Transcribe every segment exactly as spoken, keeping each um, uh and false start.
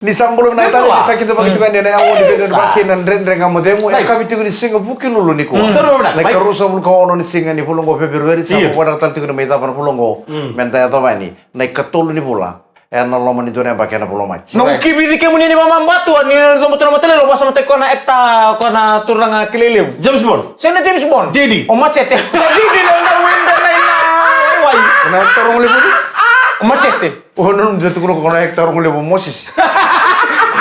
Ni sa bula vinaka tale, sa kidavaki tiko yani ena yaua ni Veiyalayalati kei na Dredre Ga Mo Cegu. E yakavi tiko ni siga Vukelulu nikua. Na ikaruasagavulu ka ono ni siga ni vula oqo o Feperueri, sa vakavinavinaka tale tiko ni mai cava na vula oqo. Meda yacova yani na ikatolu ni vula ena loma ni dua na yabaki ena vula o Maji. Noqu kivici kemuni ni vamamatu, ni coba tu na matailalai, au vakasamataki koya na ekta, koya na turaga kilai levu. James Bond. Sega ni James Bond. Didi. O Machete. Didi na, na wenda na ina wai. Na ekta rogo levu. O Machete. O nunu da tukuna ko na ekta rogo levu Moses.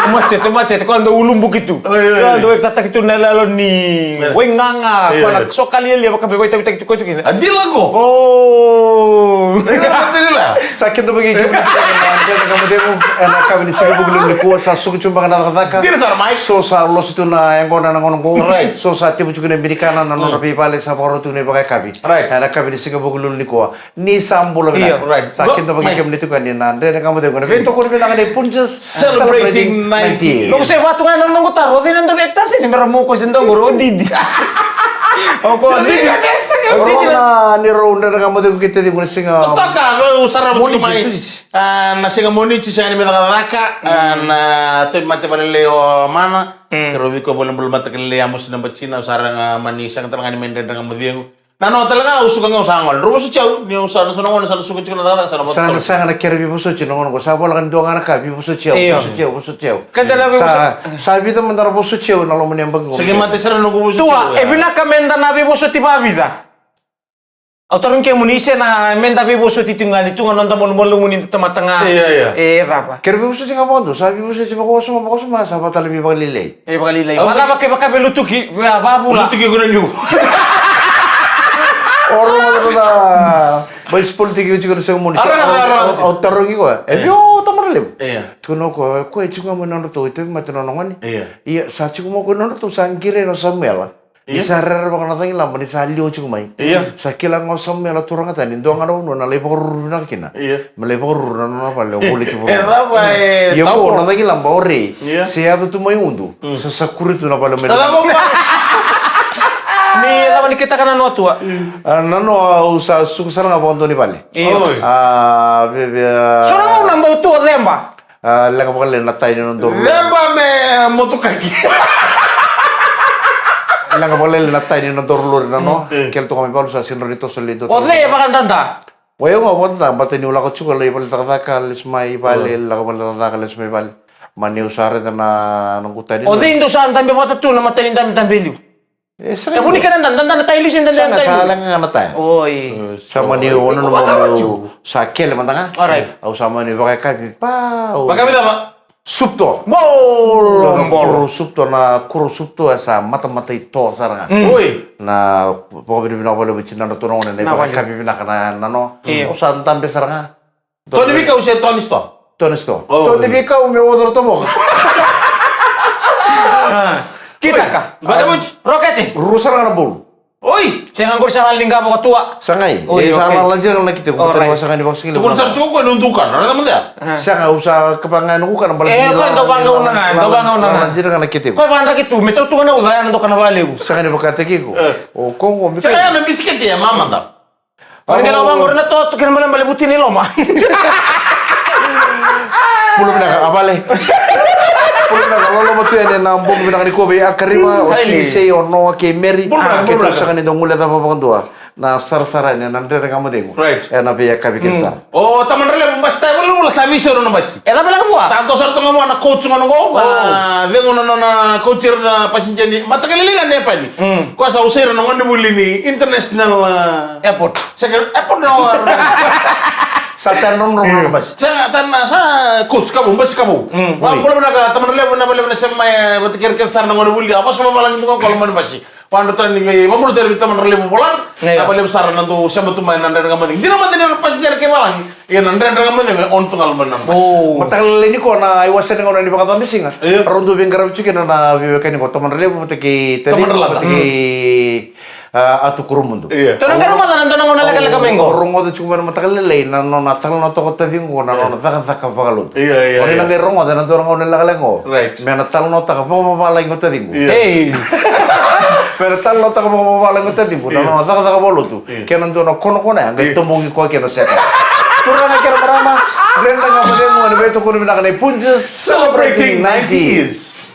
Machete, Machete, koya dau ulubuki tu. Oi, oi, oi. Koya dau tataki tu na lalo ni waigaga, koya na soka lialia vaka me vaitavitaki tu koya tu kina. A dila ko? O. Dila, dila. Sa kidavaki kemuni na Dredre Ga Mo Cegu, ena yakavi ni siga Vukelulu nikua, sa suka tu beka na cakacaka. Dila sara mai. So sa losi tu na yaqona ena gauna qo. Right. So sa tevu tu kina e Binikana na nodra veivale, sa vakarau tu na ivakayakavi. Right. Ena yakavi ni siga Vukelulu nikua. Ni sa bula vinaka. Io, right. Sa kidavaki kemuni tiko yani na Dredre Ga Mo Cegu. Na veitokoni vinaka nei Punjas celebrating ninety years. Noqu se vatu ga na noqu taro, o cei na dau na ekta se, se mera mo ko se dau qori, o Didi. O ko Didi. O Didi na ni rau Dredre Ga Mo Cegu kei taciqu na siga. Totoka, au sarava tiko mai. Ah, na siga Moniti, sega ni mai cakacaka, ah, na tauvimate vakalelei o Mana. Keirau veikau volebole mataka lailai, Amosi na batina, au sa raga mani sega tale ga ni mai Dredre Ga Mo Cegu. Na noa tale ga, au suka ga au sa gole. Drau vosoti au, ni au sa, na so na gone sa na suka tiko na cakacaka sa na vosoti. Sa na saga na kere veivosoti na gone qo, sa voleka ni dua ga na ka, veivosoti au, veivosoti au, veivosoti au. Sa, sa vica mada na veivosoti au ena loma ni yabaki qo. Sa kei mate sara na noqu vosoti au. Tua, e vinaka meda na veivosoti vavica. Au tarogi kemuni se na meda veivosoti tu ga ni tu ga noda malumalumu ni tamata ga. Ia, ia. E cava? Kere veivosoti ga vakadua, sa veivosoti vakawasoma, vakawasoma, sa vatale vei vakalailai. E vakalailai. Au sa vakavaka vei lutuki, vei a vavula. Lutuki ko na liu. O rogoca na baisipolitiki oti ko na sega moni. Araga, araga. Au tarogi koya. E vei o tamara levu? Ia. Tukuna o koya, koya e tiko ga mai nodratou, e tauvimate nona gone. Ia. Ia, sa tiko mai o koya nodratou, sa qiri o Samuela. Ni sa rerevaka na cagilaba, ni sa liwa tiko mai. Ia. Sa kila ga o Samuela turaga tani, dua ga na vanua na lai vakaruru vinaka kina. Ia. Me lai vakaruru na nona vale o Voliti Vurua. E cava e. Ia ko na cagilaba o Rei. Ia. Se yaco tu mai Udu. Sa sakuri tu na vale mai. Sa cava mai. Ni cava ni kitaka na noa tua. A, na noa au sa suka sara ga vakadua ni vale. Io. Oi. A, vevea. So na gauna bau tu o ceba. A, leqa vakalailai na tai ni nodaru lori. Ceba me motukaki. Leqa vakalailai na tai ni nodaru lori na noa. Kele toka mai valu sa sega ni toso lai dua. O cei e vakadada? O yau ga vakadada, baleta niu lako tiko lai vale cakacaka, lesu mai vale, lako vale cakacaka, lesu mai vale. Mani au sa raica na noqu tai ni. O cei dou sa dabe vata tu na matai ni dabedabe e liu? E sega. E vuni kena dada, dada na tai lusi, dada na tai lusi. Sa leqa ga na tai. Oi. Sa mani o nona mo sa kele mada ga. Alright. Au sa mani vakayakavi pa. Vakayakavi cava? Sup toa. Bol, bol. Kuro sup toa, na kuro sup toa e sa matamata i toa sara ga. Oi. Na vakavinavinaka vakalevu vei tinadratou na gone na ivakayakavi vinaka na noa. Io. Au sa dabe sara ga. Toa ni veikau se toa ni sitoa? Toa ni sitoa. Toa ni veikau me oca na tovoka. Kitaka. Vakavuti. Rokete. Ruru sara ga na bolu. Oi. Sega qori sa na liga vakatua. Sa qai. Oi, e sa na laji ga na kite ko tani wa sa ga ni vakasigila. Tukuna sara tiko ko e noqu kana, raica mada. Sa ga au sa kapa ga e noqu kana bala. E ko e dau vagauna ga, dau vagauna ga. Laji ga na kite ko. Ko e vadraki tu, me tau tu ga na uca ya na doka na valevu. Sa ga ni vakataki ko. O kongo me. Sa ga ya na bisikete ya mamada. Ori kena vagori na toto kena balebale vuti ni loma. Bula vinaka a vale. Bula vinaka loloma tu yani ena bogi vinaka nikua vei Akariva, o Sisei, o Noa kei Meri. Bula vinaka, bula vinaka. Keitou sega ni dau guilecava vakadua na sarasara yani ena Dredre Ga Mo Cegu. Right. Ena veiyakavi kece sara. O tamadralevu basi taya volavola sa veisau na basi. E cava e lako vua? Sa dua sara toka ga vua na coach gona qo, na cegu na nona coach ira na passenger ni mataqali liga na Epani. Koya sa usai ira na gone vuli ni international, ah, airport. Second airport na. Sa taya na nona basi. Sa taya na sa coach ka vou, basi ka vou. Vabula vinaka tamadralevu na valevu na sema e vata kei ira kece sara na gone vuli a vosa vavalagi tu ga ko loma ni basi. Vakadratou ni vei, vabula tu yani vei tamadralevu Volana. Io. Na valevu sara na dou sema tu mai na Dredre Ga Mo Cegu. Dina mada ni na passenger kei valagi. Ia na Dredre Ga Mo Cegu e on tu ga loma ni na basi. Mataka lailai nikua na iwase ni gauna ni vakacabe siga. Io. Rau dau veiqaravi tiko kina na veiwekani qo, tamadralevu vata kei taciqu vata kei, ah, Atu Kurumudu. Io. Tou na qai rogoca na dua na gauna lekaleka mai qo. Rogoca tiko mai na mataka lailai na nona talanoataka o taciqu qo na nona cakacaka vakalotu. Io, io, io. O ni na qai rogoca na dua na gauna lekaleka qo. Right. Me na talanoataka vakavavalagi o taciqu. Io. Ei. Me na talanoataka vakavavalagi o taciqu na nona cakacaka vakalotu. Io. Kei na dua na konakona ya qai toboki koya kei na seta. Turaga kei na marama, Dredre Ga Mo Cegu, ena veitokoni vinaka nei Punjas, celebrating ninety years.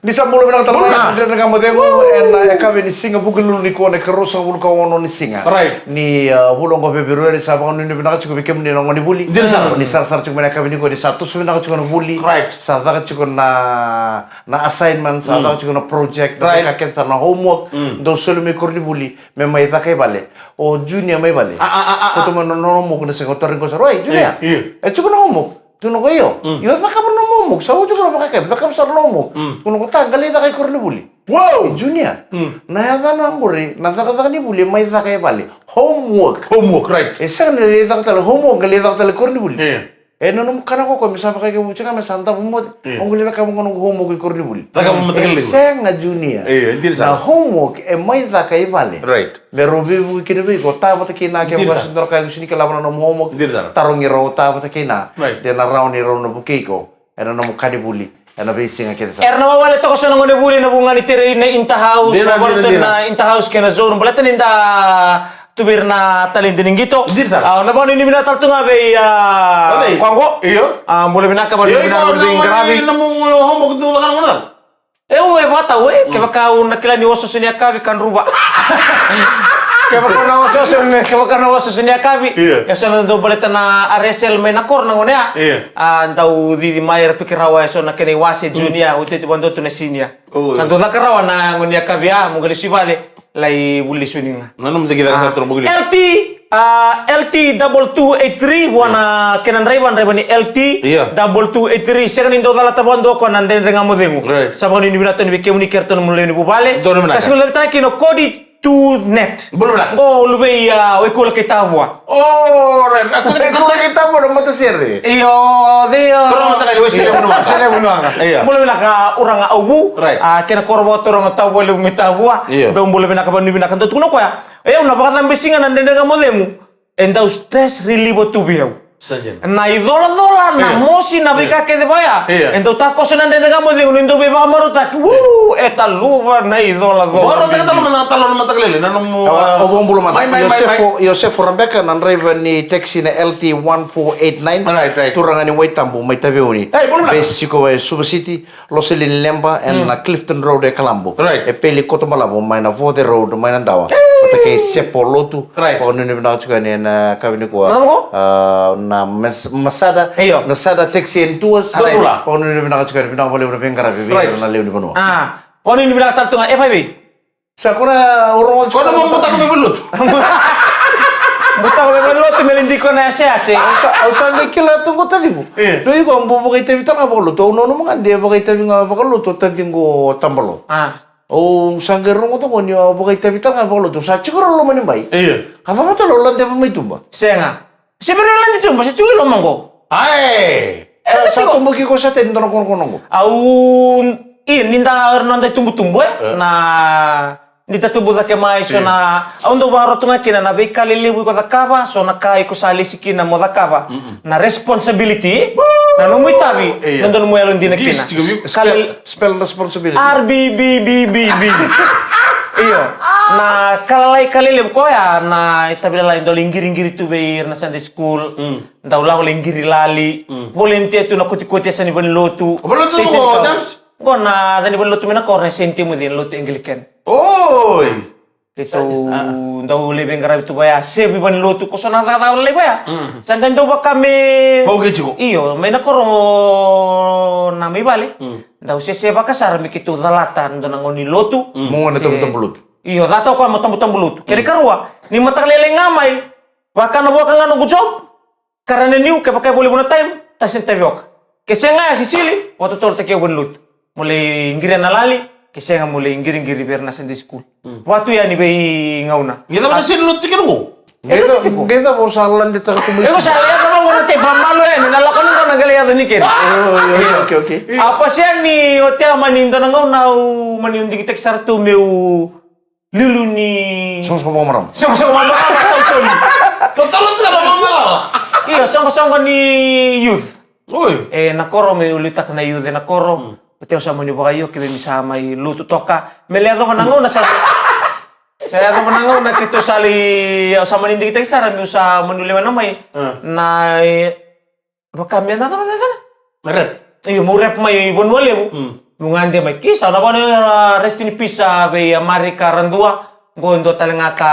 Ni sa bula vinaka tale mai, Dredre Ga Mo Cegu, ena yakavi ni siga Vukelulu nikua, na ikaruasagavulu ka ono ni siga. Right. Ni, uh, vula oqo, Feperueri, sa vakanuinui vinaka tiko vei kemuni na gonevuli. Dina sara. Ni sarasara tiko mai na yakavi nikua, ni sa toso vinaka tiko na vuli. Right. Sa caka tiko na, na assignment, sa caka tiko na project, na ka kece sara, na homework. Dou soli mai koronivuli, me mai caka i vale. O Junior mai vale. A, a, a, a, a. Koto mai na, na homework na sega, o taro qo sara. Oi, Junior. Io, io. E tiko na homework. Tukuna ko io. Mm. Io, cakava na homework. Sa oti ko na vakakebe, cakava sara na homework. Mm. Tukuna ko ta, qai lai caka i koronivuli. Wow! Junior. Mm. Na yacana qori, na cakacaka ni vuli, e mai caka i vale. Homework. Homework, right. E sega ni lai caka tale homework, qai lai caka tale koronivuli. Io. E na nomu kana ko koya me sa vakaikevu tiko ga me sa davo moce. Io. O qai lai cakava ga noqu homework i koronivuli. Cakava mata ga. E sega, Junior. Io, e dina sara. Na homework e mai caka i vale. Right. Me rau veivuke kina vei iko, o ta vata kei na, kevaka sa dua na ka e sega ni kila na nomu homework. Dina sara. Tarogi rau o ta vata kei na. Right. De na rawa ni rau na vukei iko ena nomu ka ni vuli ena veisiga kece sara. Era na wawale toka so na gonevuli ena vuqa ni terei na Interhouse, dina, na dina, Wellington, dina. Na Interhouse kei na Zone, baleta ni da tu vei ira na taledi ni qito. Dina sara. A, na vakanuinui vinaka tale tu ga vei, a, Oi. Koya qo. Io. A, bula vinaka, vakanuinui vinaka, io, vei na qaravi. Nomu homework tu vaka na gona. E, au e vakatau, e, kevaka au na kila ni osooso ni yakavi, ka druva. Kevaka na osooso ni, kevaka na osooso ni yakavi. Io. E so na dau baleta na R S L mai na koro na gone ya. Io. A, dau cici mai, era piki rawa e so na kena iwase, Junior, oti, oti vakadua tu na senior. Oi. Sa dau caka rawa na gone yakavi ya, mo qai lesu i vale. Lai vuli suni ga. Na nomu deki caka sara tu na bukili. L T, a, L T double two eight three, vua na kena draiva, draiva ni L T double two eight three. Sega ni dau calata vakadua o koya na Dredre Ga Mo Cegu. Right. Sa vakanuinui vinaka tu vei kemuni kei ratou na nomu lewe ni vuvale. Donu vinaka. Ka sega ni laveta kina o Cody two net. Bula vinaka. Qo luvei, a, Waikula kei Tavua. O, right. A, ko kei Waikula kei Tavua na matasere. Io, de, io. Turaga mataqali, Waisele Vunuaqa. Waisele Vunuaqa. Io. Bula vinaka, Uraga Auvu. Right. A, kena koro vakaturaga Tavua, levu mai Tavua. Io. Dou bula vinaka, vakanuinui vinaka. Dou tukuna o koya. E, au na vakacabe siga na Dredre Ga Mo Cegu. E dau stress reliever tu vei au. Sa dina. Na icolacola, na mosi, na veika kece vaya. Io. E dau takoso na Dredre Ga Mo Cegu ni dau veivakamarautaki. Uu, e taluva na icolacola. Vakarogoca tale mada na talanoa mataqali, na nomu, a, o vakabula mada. Mai, mai, mai, mai. Josefo, Josefo Rebeka, na draiva ni taxi na L T one four eight nine. Right, right. Turaga ni Waitabu, mai Taveuni. Ei, bula mada. Veisiko e Suva City. Loselini Leba, ena Clifton Road e Kalabu. Right. E Peli Koto Balavu, mai na Vothe Road, mai na Dawa. Vata kei Sepo Lotu. Right. Vakanuinui vinaka tiko yani ena yakavi nikua. Na cava qo? A, na Mas-, Masada. Io. Na Sada Taxi and Tours. Right. Vakanuinui vinaka tiko yani, vinaka vakalevu na veiqaravi vei ira na lewe ni vanua. A, vakanuinui vinaka tale tu ga, e, vei vei. Sa kona o rogo. Kona mo butaka mai valenilotu. Butaka mai valenilotu me lai diko na yaseyase. Au sa, au sa qai kila tu qo taciqu. E. Dua iko au bau vakaitavi tale ga vakalotu. Au nanuma ga de vakaitavi ga vakalotu o taciqu o Tabalo. A. Au sa qai rogoca qo ni au vakaitavi tale ga vakalotu. Au sa tiko rawa loma ni bai. Io. A cava tale au ladeva mai tuba? Sega. Se bera lade tu, se tu i loma qo. Ae. Sa, sa tubu ki ko sa tei ni dua na konokono qo. Au, i, ni da, era na da tubutubu, e? E. Na, ni da tubu cake mai, so na, au dau vakarota ga kina na veika lelevu iko cakava, so na ka iko sa lesi kina mo cakava. Mm-mm. Na responsibility, na nomu itavi, io, na nomu yalodina kina. English tiko, viu? Kale- Spell, spell responsibility. R B B B B B. Io. Na ka lalai ka lelevu koya, na itavi lalai dau lai qiriqiri tu vei ira na Sunday school. Mm. Dau lako lai qiri lali. Mm. Volunteer tu na kotikoti yasa ni valenilotu. O valenilotu qo, James? Qo na yaca ni valenilotu mai na koro na Saint Timothy, na lotu Anglican. Oi. Keitou dau lai veiqaravi tu vaya, sevu i valenilotu, ko so na cakacaka lalai vaya. Mm. Sa qai dau vaka me vauqeti iko. Io, mai na koro na mai vale. Mm. Dau sesevaka sara me keitou calata na dua na gauna ni lotu. Mm. Mo gauna tabutabu lotu. Io, cata o koya mo tabutabu lotu. Kena ikarua, ni mataka lailai ga mai, vaka na vuaka ga noqu job. Kara na niu, kevaka e vo levu na time, tasi na tavioka. Ke sega ya, sisili, vakatotolotaki au valenilotu. Mo lai qiria na lali, ke sega mo lai qiriqiri vei ira na Sunday school. Mm. Vatu yani veigauna. Ni cava sa sega ni lotu tiko qo? Qai cava, qai cava o sa ladetaka tu mai? Iko sa lewe cava qo na tei, vamalu yani, na lako ni qo na qai lai yaco ni kena. Oh, okay, okay. A pasea ni o tea mani dua na gauna au mani digitaki sara tu meu liuliu ni soqosoqo vakamarama. Soqosoqo vakamarama, tau soli. Totolo tiko na vakamarama. Io, soqosoqo ni youth. Oi. E, na koro, meu liutaka na youth ena koro. Mm. Oti au sa mani vakaio, ke me mi sa mai lotu toka. Me lai yacova na gauna sa Sa yacova na gauna keitou sa lai, au sa mani digitaki sara meu sa mani lewena mai. Ah. Na, e, vaka me na cava, cava, cava. Na rep. Io, meu rep mai Vanua Levu. Mm. Meu gade mai. Kisa, na vanua, rest in peace, a, vei a Marika Radua. Qo e dua tale ga ka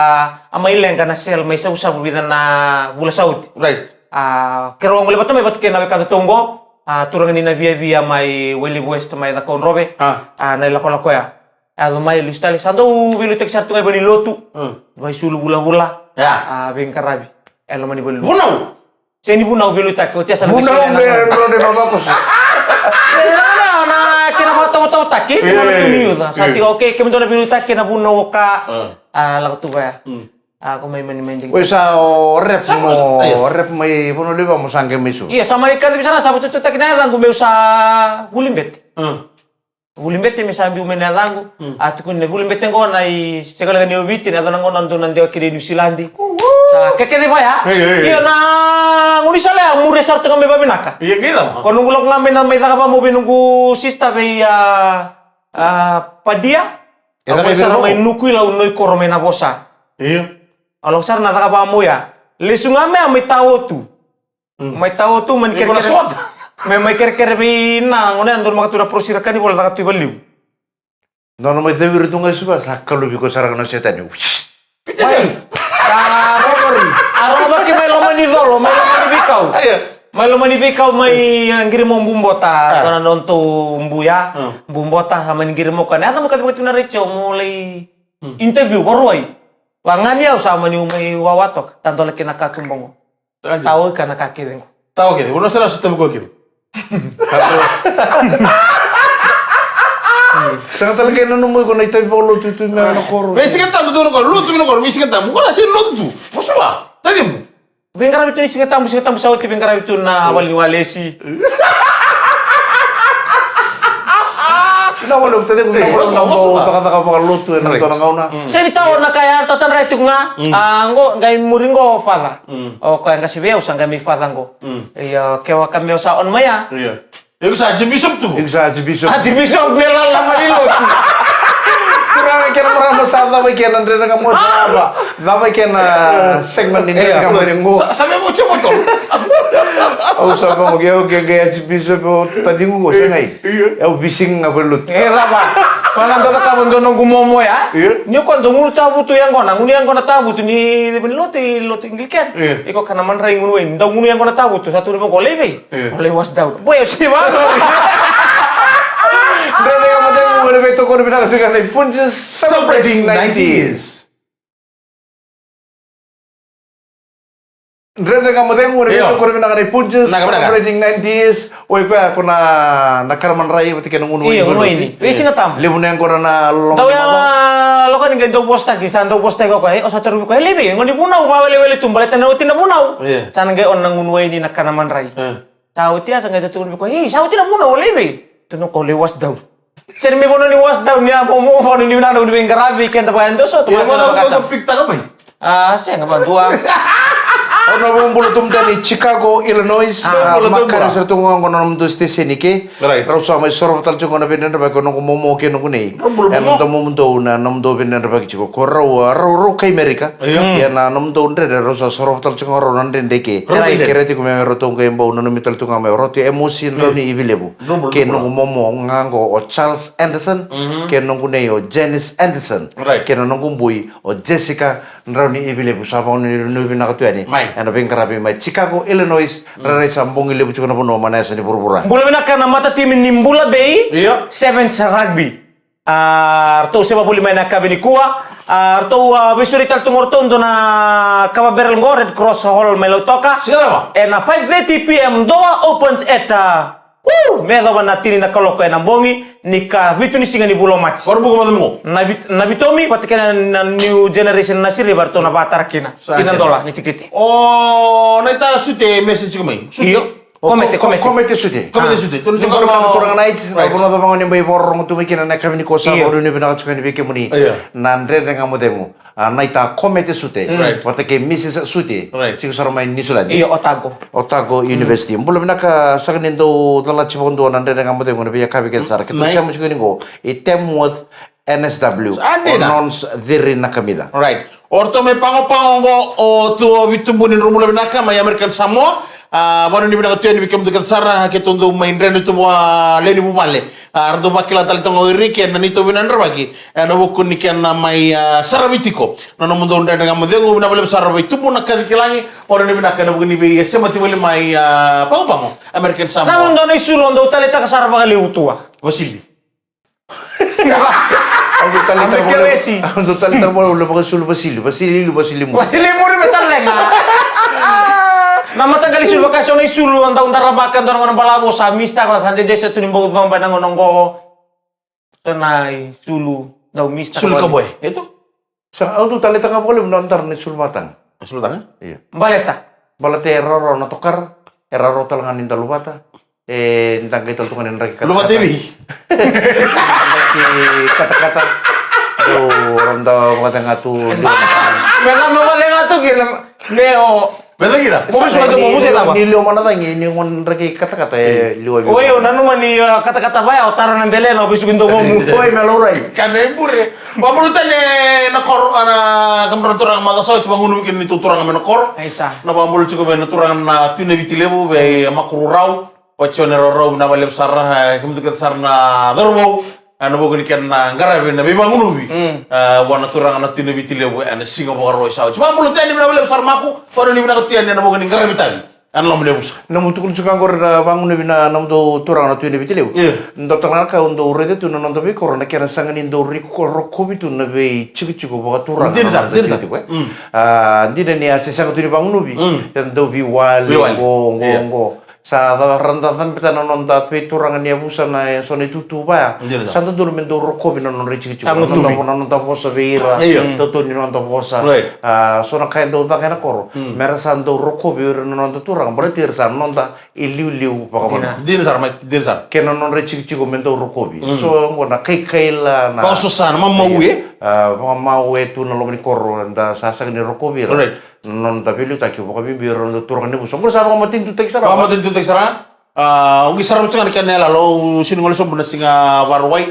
a mai leqa na sel mai Savusavu vica na vula sa oti. Right. A, keirau a gole vata mai vata kei na wekadatou qo. A, turaga ni Naviavia mai Wailevu West mai Cakaudrove. Ah. A, na ilakolako ya. A, yaco mai lesu tale, sa dau veiliutaki sara tu ga i valenilotu. Mm. Vaisulu vulavula. Ya. A, veiqaravi. E loma ni valenilotu. Vunau. Sega ni vunau, veiliutaki, oti ya sa na Vunau veisulu me na drone vavakoso. E, na, na, na, kena vakatautautataki, Io, na io, tu ni io, uca. Sa io. Tiko, okay, kemudou na veiliutaki, kena vunau o ka. Ah. A, lako tu vaya. Mm. A, ko mai mani mai digi. Oi, sa o rep Sa mo, o, io. Rep mai Vanua Levu mo sa qai mai su. Ia, sa mai kacivi sara, sa vakatautaki na yacaqu meu sa Vulibete. Mm. Vulibete me sa biu mai na yacaqu. Mm. A tukuni na Vulibete qo na i sega leqa ni o Viti, na yacana qo na dua na dewa kei Niusiladi. Sa kekece vaya. Ei, ei, ei. Ia na gaunisala ya, muria sara tu ga mai vavinaka. Ia, kei cava? Ko noqu lako ga mai na mai caka vamau vei noqu sister vei a, a, Padia. E caka Au mai sara vei mai noqu. Nukuila, au Noikoro mai Navosa. Ia. Au lako sara na caka vamau ya. Lesu ga mai a mai Taotu. Mm. Mai Taotu, mai Iko na kerekere. Sota. Mai, mai kerekere vei na, gona ya donu maka tu na prosira kani vola caka tu i Valiu. Nona mai ceviri tu ga i Suva, sa kaluvi ko sara ga na setani. Mai. Sa rokori. A rovaki mai loma ni colo, mai loma ni veikau. Aya. Mai loma ni veikau, mai, a, qiri mo Bubota, Ah. dona notou buya. Ah. Bubota, a mani qiri mo ka. Na yaca mo ka tu na retio, mo lai Hmm. interview, varuai. Vagani au sa mani u mai wawa toka, tadola kina ka tu bogo. Tau ka na ka kece qo. Tau kece, vanua sara sa tavi koya kina. Sega tale kei na nomu iko na itavi vakalotu tu me na koro. Vei Siga Tabu tu na koro, lotu tu na koro, vei Siga Tabu. Koya se lotu tu. Mo suva, tavi mu. Veiqaravi tu ni Siga Tabu, Siga Tabu sa oti veiqaravi tu na vale ni walesi. Ina vale o tade ko Ei, mo mo suva, mo suva. Cakacaka vakalotu ena Right. dua na gauna. Mm. Sega ni tau na ka ya, tatadra tiko ga. Mm. A, qo, qai muri qo, Father. Mm. O koya qasi vei au sa qai mai Father qo. Mm. Ia, kevaka me o sa on mai ya. Ia. Iko sa Archbishop tu. Iko sa Archbishop. Archbishop me lala mai lotu. Turaga kei na marama, sa cava i kena Dredre Ga Mo Cava. Cava i kena segment ni Dredre Ga Mo Cegu. Sa, sa me mo che mo to. Au sa vamo ke, au ke, ke Archbishop o taciqu qo, Ia. segai. Ia. Au visig ga vei lotu. E cava. Vaka dua na ka vaka dua noqu momo ya. Ia. Ni o koya dau gunu tavutu yaqona, gunu yaqona tavutu ni, ni lotu, lotu Anglican. Ia. Iko kana madrai gunu wai, dau gunu yaqona tavutu, sa tukuna vaqo, Levi. Ia. O lai wash down. Boy, o sini vaqo. Dredre Ga Mo Cegu, gunu wai, tokona vinaka tiko na Punjas Celebrating Celebrating nineties. Dredre Ga Mo Cegu, na Io. Vei tokoni vinaka na Punjas, Vinaka, vinaka. Celebrating ninety years. Oi, koya ko na, na kana madrai vata kei na gunu wai. Io, gunu wai ni. Vei Siga Tabu. Levu na yaqona na loloma Dau ni macawa. Ya loka ni qai dau vosataki, sa dau vosataki o koya, e, o sa tarovi koya, e, Levi, goni vunau, vawelewele tu, baleta na oti na vunau. Io. Sa na qai on na gunu wai ni na kana madrai. Io. Sa oti ya, sa qai tukuna vei koya, "Ei, sa oti na vunau, o Levi." Tukuna o koya, "Lai wash down." Sega ni mai vanua ni wash down ya, mo, mo, vanua ni vinaka, ni veiqaravi, keda vaya dua so, Ia, mo, mo, mo, mo, mo, pick taka mai. A, sega, vadua. Au na vakabula tu mada ni Chicago, Illinois. Sa bula tu, makare bula. Sara tu ga qo na nomudou station i ke. Right. Rau sa mai sorovo tale tiko na veidredrevaki o noqu momo kei noqu nei. Rau bula, bula. Ena nomudou, na nomudou veidredrevaki tiko. Ko rau, a, rau, rau kai Merika. Io. Mm. Ia na nomudou dredre, rau sa sorovo tale tiko ga rau na dredre i ke. Rau dredre. Kerea tiko me ratou qai bau nanumi tale tu ga mai o Ratu Emosi, drau ni Ivi Levu. Rau bula, bula. Kei noqu momo ga qo o Charles Anderson. Mhm. Kei noqu nei o Janice Anderson. Right. Kei na noqu bui o Jessica, drau ni Ivi Levu, sa vakanuinui vinaka tu yani. Mai. Ena veiqaravi mai Chicago, Illinois, Mm. rairai sa bogi levu tiko na vanua mai na yasa ni vuravura. Bula vinaka na matatimi ni Bula Bay, Io. Sevens Rugby. A, ratou se vavuli mai na yakavi nikua. A, ratou, a, veisuri tale tu qo ratou dua na kava barrel qo, Red Cross Hall mai Lautoka. Siga cava? Ena five thirty p m, door opens at, a, Woo! Me yacova na tini na kaloko ena bogi ni ka vitu ni siga ni vula o Maji. Vakarau buka mada mo. Na vit-, na Vitomi vata kei na, na New Generation Nasi River, ratou na vakatara kina. Sa kina dua na dola ni tikiti. O, na ita Sute message tiko mai. Sute. Io. O, Komete, ko-, Komete. Komete Sute. Komete Sute. Tou na Ni tiko bula mai na turaga night, Right. na vanua cava ga ni bai vakarorogo tu mai kina na yakavi nikua, sa Io. vakanuinui vinaka tiko yani vei kemuni. Io. Na Dredre Ga Mo Cegu. A, na ita Komete Sute. Right. Vata kei Missus Sute. Right. Tiko sara mai Niusiladi. Io, Otago. Otago University. Bula vinaka, saka ni dau calati vakadua na Dredre Ga Mo Cegu ena veiyakavi kece sara. Keitou sema tiko ni qo i Tamworth, N S W. Sa dina. O Nons Ciri Nakamica. Right. O ratou mai Pago Pago oqo, o tu o Vitubu ni Drobula vinaka mai American Samoa. A, vanuinui vinaka tu yani vei kemudou kece sara, keitou dou mai dredre tu vua lewe ni vuvale. A, ra dau vakila tale toka o Iriki ena neitou vinaka dredrevaki ena vuku ni kena mai, a, saravi tiko na nomudou Dredre Ga Mo Cegu. Vinaka vakalevu sara Vitubu na kaci ki lagi. Vanuinui vinaka ena vuku ni veisemati voli mai, a, Pago Pago American Samoa. Na nomudou na isulu au dau taleitaka sara vakalevu tu a. Vasili. Au dau taleitaka vakalevu. Au dau taleitaka vakalevu na vakasulu Vasili. Vasili ilu, Vasili muri. Vasili muri me tale ga. Na mataqali sulu vaka so na isulu, au dau daravaka e dua na gauna balavu, sa mistaka, sa dede sa tu ni bau coba ena gauna oqo. So na isulu, dau mistaka. Sulu ka boy, e tu? Sa au dau taleitaka vakalevu na dara na isulu vataga. Isulu vataga? Io. Baleta. Baleta e rawarawa na tokara, e rawarawa tale ga ni da luvata. E, ni da qai tale tu ga ni draki katakata. Luvata i vei? Draki katakata. Dau, ra da vakacega tu. Me da me vakacega tu kina, me o. Me da kina. Mo vesu tu, mo vesu tu. Ni liwa mana cagi, ni gona draki katakata, e liwa vei. Oi, o nanuma ni, a, katakata vaya, o tara na delena, o vesu ki domomu. Oi, me laurai. Ka me bure. Vabulu tale na koro, a, na kamra turaga maca sa oti, vagunuvi kina ni tu turaga me na koro. Aisa. Na vabulu tiko vei na turaga na Tui Navitilevu, vei Makuru Rau. Oti o Nero Rau, vinaka vakalevu sara, e, kemudou kece sara na cauravou, e, ena vuku ni kena qaravi na veivagunuvi. Mm. E, vua na turaga na Tui Navitilevu, e, ena siga Vakarauwai sa oti. Vabula tu yani, vinaka vakalevu sara Maku, vanuinui vinaka tu yani ena vuku ni qaravi tavi ena loma ni yavusa. Na mutukulu tiko qori na vagunuvi na nomudou turaga na Tui Navitilevu. Io. Dua tale ga na ka au dau raica tu na noda veikoro, na kena saga ni dau riko rokovi tu na veijikojiko vakaturaga. Dina sara, dina sara. Tiko, e. Mm. A, dina ni a se sega tu ni vagunuvi. Mm. E dau veiwali, veiwali. Qo, qo, io, qo. Sa ca-, ra da cabeta na noda veituraga ni yavusa na, e, so na itutu vaya. Dina. Sa dodonu me dau rokovi na nodra ijikojiko. Sa gutuvi. Na noda vo-, na noda vosa vei ira. Io. Mm. Tautau ni noda vosa. Right. A, so na ka e dau caka ena koro. Mm. Me ra sa dau rokovi ira na noda turaga. Baleta ira sa noda iliuliu vakavanua. Dina. Dina sara, mai, dina sara. Kei na nodra ijikojiko me dau rokovi. Mm. So, qo na kaikaila na. Vakasosa, na mamau, e? A, vakamau e tu na loma ni koro, da sa sega ni rokovi ira. Right. Na noda veiliutaki vakabibi ira na turaga ni yavusa. Qo sa vakamatanitutaki sara. Vakamatanitutaki sara. A, au qai sarava tiko ga na kena yalayala, au sega ni gole sobu na siga Vakarauwai.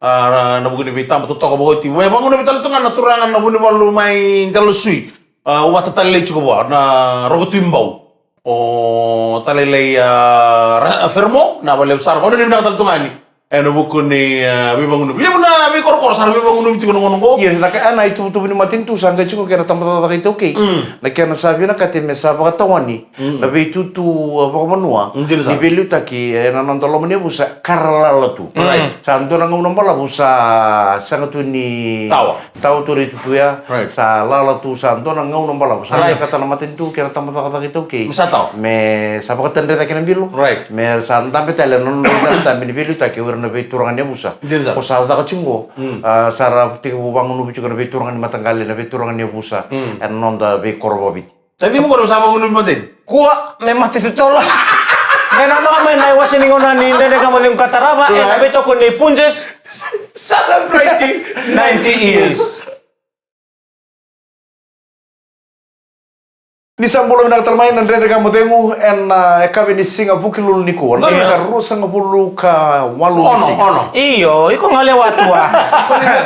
A, na vuku ni veitaba totoka vakaoti. Vakagunuvi tale tu ga na turaga na Vunivalu mai Dalasui. A, au vata tale lai tiko vua, na Roko Tui Bau. O tale lai, a, ra-, a, Fermo, vinaka vakalevu sara. Vanuinui vinaka tale tu ga yani. Ena vuku ni, e, veivagunuvi. Levu na veikorokoro sa ra veivagunuvi tiko na gauna oqo. Io, na ka, a, na ituvatuva ni matanitu sa qai tiko kei na tabacakacaka iTaukei. Mm. Na kena sa vinakati me sa vakatawani, mm, na veitutu, a, vakavanua. Mm, dina sara. Ni veiliutaki, e, ena noda loma ni yavusa, ka ra lala tu. Right. Sa dua na gauna balavu sa sega tu ni tawa. Tawa tu na itutu ya. Right. Sa lala tu, sa dua na gauna balavu. Sa, right, vinakata na matanitu kei na tabacakacaka iTaukei. Me sa tawa. Me sa vakatadre cake na bilo. Right. Me sa dabe tale na nodra dabedabe ni veiliutaki o ira na veituraga ni yavusa. Dina sara. Ko sa caka tiko qo, mm, a, sa ra tekivu vagunuvi tiko na veituraga ni mataqali, na veituraga ni yavusa. Mm. Ena noda veikoro vakaviti. Sa cima qori sa vagunuvi mateni? Kua me mate totolo. Me nanuma mai na iwase ni gauna ni Dredre Ga Mo Cegu ka tarava, e, right, na veitokoni ni Punjas. Celebrating ninety years. Ni sa bula vinaka tale mai na Dredre Ga Mo Cegu ena, a, yakavi ni siga Vukelulu nikua. Na, io, ka ruasagavulu ka walu ni siga. Ono, ono. Io, iko ga lewa tu a.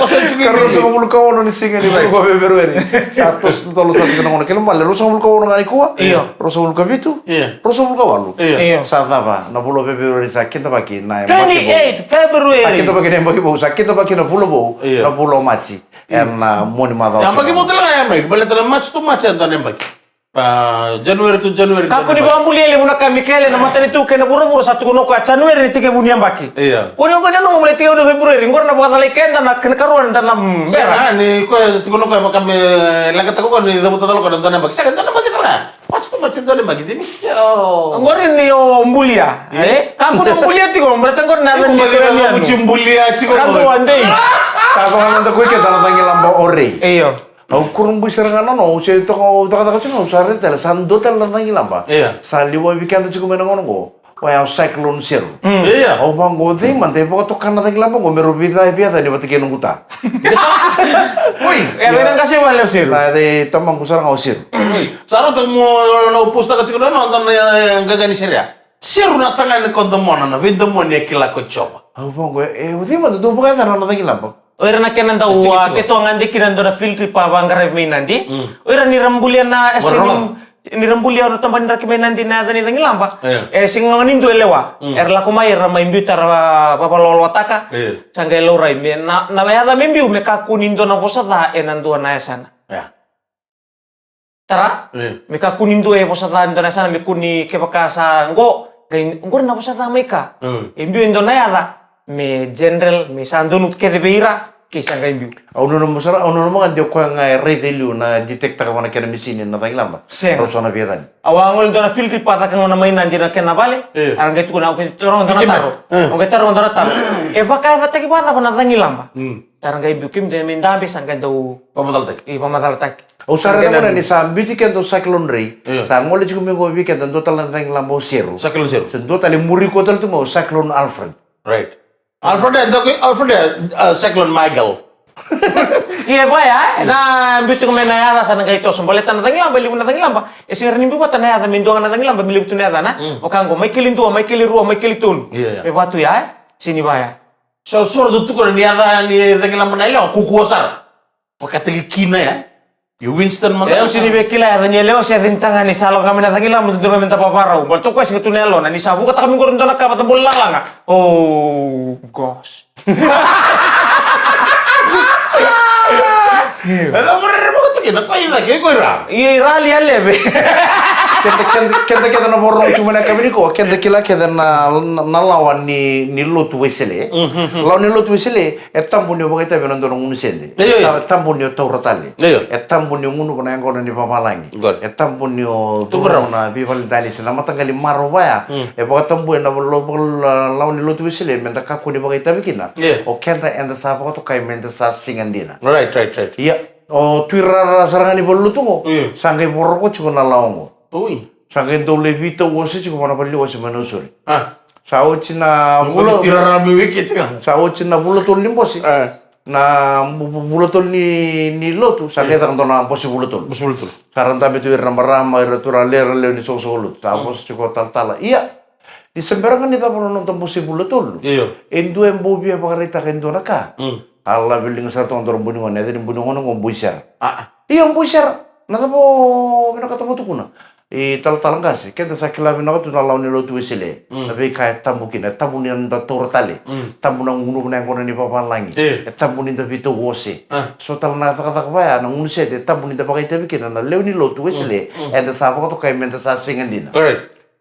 Ka ruasagavulu ka ono ni siga ni, right, vula ko Feperueri. Sa toso totolo tiko na gauna kei na vale. Ruasagavulu ka ono ga nikua. Io. Ruasagavulu ka vitu. Io. Ruasagavulu ka walu. Io. Io. Sa cava na vula o Feperueri, sa kidavaki na yabaki vou. Twenty-eight February. Sa kidavaki na yabaki vou, sa kidavaki na vula vou, io, na vula o Maji. Io. Ena, a, mua ni macawa. Yabaki vou tale ga ya mai, baleta na March to March e dua na yabaki. A, January to January. Kakua ni vakabulia levu na ka, Mikaele, na matanitu kei na vuravura sa tukuna o koya January ni tekivu ni yabaki. Io. Ko ni o koya ni nanuma me lai tekivu na February, qori na vakacalai keda na kena karua ni da na, mm, bera. Sega, ni koya tukuna o koya vaka me leqataka o koya ni cavuta tale o koya na dua na yabaki. Sega, dua na yabaki tale ga. What's the much in dua na yabaki? They miss you. Qori ni o bulia. Io. E? Kakua ni o bulia tiko, baleta qori na, iko ni koya ni anu. Bulia tiko. Kakua ni o dei. Sa vakanoda koya keda na cagilaba o Rei. Io. Au kurabui sara ga na no, au se toka, au cakacaka tiko, au sa raica tale, sa dua tale na cagilaba. Io. Sa liwavi keda tiko mai na gauna oqo. Oya o Cyclone Seru. Mm. Io. Au vaqo, cei mada e vakatoka na cagilaba oqo me rau vica e via cani vata kei noqu ta. Oi. E, vei na qase vale o Seru. Na, e, tamaqu sara ga o Seru. Oi. Sa rauta mo na postaka tiko na noda na, e, qaqa ni seria. Seru na tagane ko domona, na veidomoni e kila ko Jiova. Au vaqo, e, o cei mada dou vakayacana na cagilaba. O ira na kena dau, a, keitou a gade kina dua na field trip a vaqaravi mai Nadi. O ira ni ra bulia na, e, se ni ra bulia na tabana ni draki mai Nadi na yaca ni cagilaba. E sega ni dua e lewa. Era lako mai, era mai biuta, ra vavalawalawataka. Sa qai laurai me na, na yaca me biu me kakua ni dua na vosa ca ena dua na yasana. Tara, me kakua ni dua e vosa ca e dua na yasana, me kua ni kevaka sa qo, qai qori na vosa ca mai ka. E biu e dua na yaca me general, me sa donu kece vei ira, kei sa qai biu. Au nanuma sara, au nanuma ga de o koya ga e raica e liu na detect-taka vua na kena misini na cagilaba. Sega. Rau sa na via cani. Au a gole dua na field trip a caka gona mai Nadi na kena vale. A ra qai tukuna, au qai taroga dua na taro. Au qai taroga dua na taro. E vakayacataki vakacava na cagilaba? Sa ra qai biu, keimami dabe sa qai dau vamacalataki. Au sa raica gona ni sa biuti keda o Cyclone Ray. Sa gole tiko mai qo vei keda dua tale na cagilaba o Seru. Cyclone Seru. Se dua tale muri koya tale tu mai o Cyclone Alfred. Right. Alfred e dua, Alfred e, a, Cyclone Michael. Ia vaya, e na biu tiko mai na yaca sa na qai toso. Baleta na cagilaba, e levu na cagilaba. E sega ni biu vata na yaca me dua ga na cagilaba me levu tu na yacana. Vaka qo, Michael dua, Michael rua, Michael tolu. Me vatu ya, e? Sini vaya. So, so tu tukuna ni yaca ni cagilaba na yalewa, kukua sara. Vakataki kina ya. Io Winston mada. E, au sini via kila, yaca ni yalewa se yaca ni tagane, sa lako ga mai na cagilaba, dodonu ga me da vavarau. Baleta o koya sega tu na yalona, ni sa vukataka mai qori dua na ka vata bula lalaga. Oh gosh. E cava rere vakatoki na koya i cake, i koya ra. Ia i rali a leve. Keda, keda, keda, keda na vakarorogo tiko mai na yakavi nikua, keda kila kece na, na, na lawa ni, ni lotu Wesele. Lawa ni lotu Wesele, e tabu ni o vakaitavi ena dua na gunu sede. Io, io. E tabu ni o taura tale. Io, io. E tabu ni o gunuva na yaqona ni vavalagi. E tabu ni o curu na veivalenitaki se na mataqali marau vaya. E vakatabuya na lawa ni lotu Wesele me da kakua ni vakaitavi kina. Io. O keda eda sa vakatokai me da sa siga dina. Right, right, right. Ia, o tuirara sara ga ni valenilotu oqo, sa qai voroka tiko na lawa oqo. Oi. Sa qai dau lai veitauwase tiko vua na valeniwase mai Nausori. Sa oti na vula, sa oti na vula tolu ni bose. Na vu-, vu-, vula tolu ni, ni lotu, sa qai caka dua na bose vula tolu. Bose vula tolu. Sa ra dabe tu ira na marama, ira turaga, ira lewe ni soqosoqo lotu. Sa vosa tiko o talatala. Ia, ni se bera ga ni cava na noda bose vula tolu. Io. E dua e bau via vakaraitaka e dua na ka. A lave liga sara toka dua na bui ni gone, e yaca ni bui ni gone oqo Bui Sera. Io, Bui Sera. Na cava o vinakata mo tukuna? I talatala qase, keda sa kila vinaka tu na lawa ni lotu Wesele. Na veika e tabu kina, e tabu ni da taura tale. Tabu na gunuva na yaqona ni vavalagi. E tabu ni da veitauwase. So tale na cakacaka vaya, na gunu sede, e tabu ni da vakaitavi kina na lewe ni lotu Wesele. Eda sa vakatokai me da sa siga dina.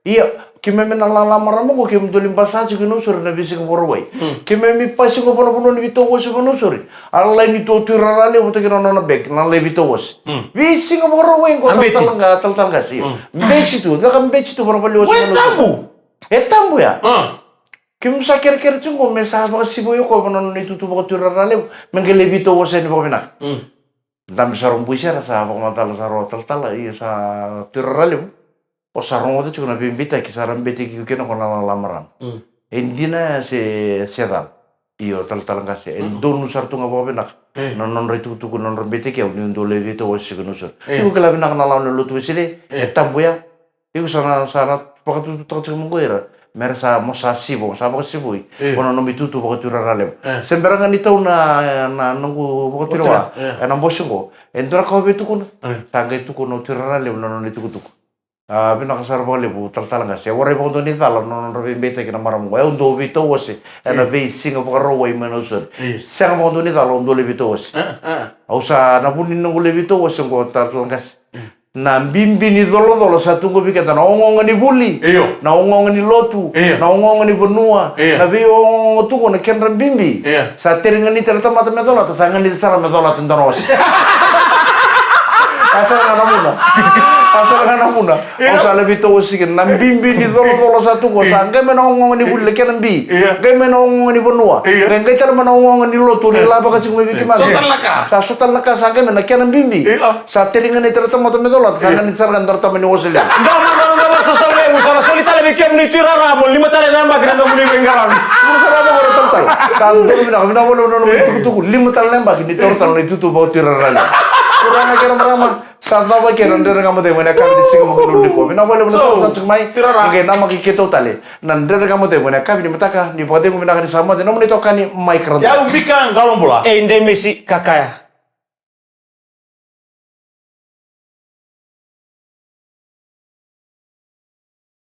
Ia, keimami na lala marama oqo, keimami dau lai basika tiko i Nausori na veisiga Vakarauwai. Keimami pasi oqo vua na vanua ni veitauwase vua Nausori. A lai ni tu o Tui Rara Levu vata kei na nona bag, na lai veitauwase. Veisiga Vakarauwai oqo, talatala qase. Beci tu, caka beci tu vua na valeniwase vua Nausori. E tabu ya. Keimami sa kerekere tiko oqo me sa vakasivoi o koya vua na nona itutu vaka Tui Rara Levu, me qai lai veitauwase yani vakavinaka. Dabe sara o Bui Sera, sa vakamacala sara o talatala, ia sa Tui Rara Levu. O sa rogoca tiko na veibeitaki sa ra beitaki iko kina ko na lala marama. E dina ya se, se cala? Io talatala qase, e donu sara tu ga vakavinaka na nodra itukutuku, na nodra beitaki au niu dau lai veitauwase tiko i Nausori. Iko kila vinaka na lawa ni lotu Wesele, e tabu ya. Iko sa na, sa na vakatututaka tiko mai qo ira me ra sa, mo sa sivo, mo sa vakasivoi vua na nomu itutu vaka Tui Rara Levu. Se bera ga ni tau na, na noqu vakatulewa ena bose oqo, e dua na ka o via tukuna? Sa qai tukuna o Tui Rara Levu na nona itukutuku. A, vinaka sara vakalevu talatala qase. E warai vakadua ni cala na nodra veibeitaki na marama oqo. E au dau veitauwase ena veisiga Vakarauwai mai Nausori. Sega vakadua ni cala, au dau lai veitauwase. Au sa, na vu ni noqu lai veitauwase oqo talatala qase, na bibi ni colacola sa tu qo vei keda, na ogaoga ni vuli, na ogaoga ni lotu, na ogaoga ni vanua, na veiogaoga tu qo na kedra bibi. Sa tere ganita na tamata me colata, sa ganita sara me colata e dua na ose. A sara ga na vuna. A sara ga na vuna. Au sa lai veitauwase kina, na bibi ni colacola sa tu qo, sa qai mai na ogaoga ni vuli na kena bi. Qai mai na ogaoga ni vanua. Qai, qai tale mai na ogaoga ni lotu, ni lavaka tiko mai vei keimami. Sa so tale na ka sa qai mai na kena bibi. Sa tere ganita na tamata me colata, sa ganita sara ga e dua na tama ni ose levu. Dua na, dua na, dua na soso levu, sa na soli tale vei kemuni Tui Rara mo lima tale na yabaki na nomuni veiqaravi. Sa donu vinaka, vinaka vakalevu na nomuni tukutuku, lima tale na yabaki ni taura tale na itutu vaka Tui Rara levu. Ana kera marama, sa cava kera na Dredre Ga Mo Cegu ena yakavi ni siga Vukelulu nikua. Vinaka vakalevu na sala sa tiko mai. Ni qai namaki keitou tale na Dredre Ga Mo Cegu ena yakavi ni mataka ni vakacegu vinaka ni sa moce. Nomuni itokani Mike Ratu. Yau Mika Qalobula. Ei, Demisi Kakaya.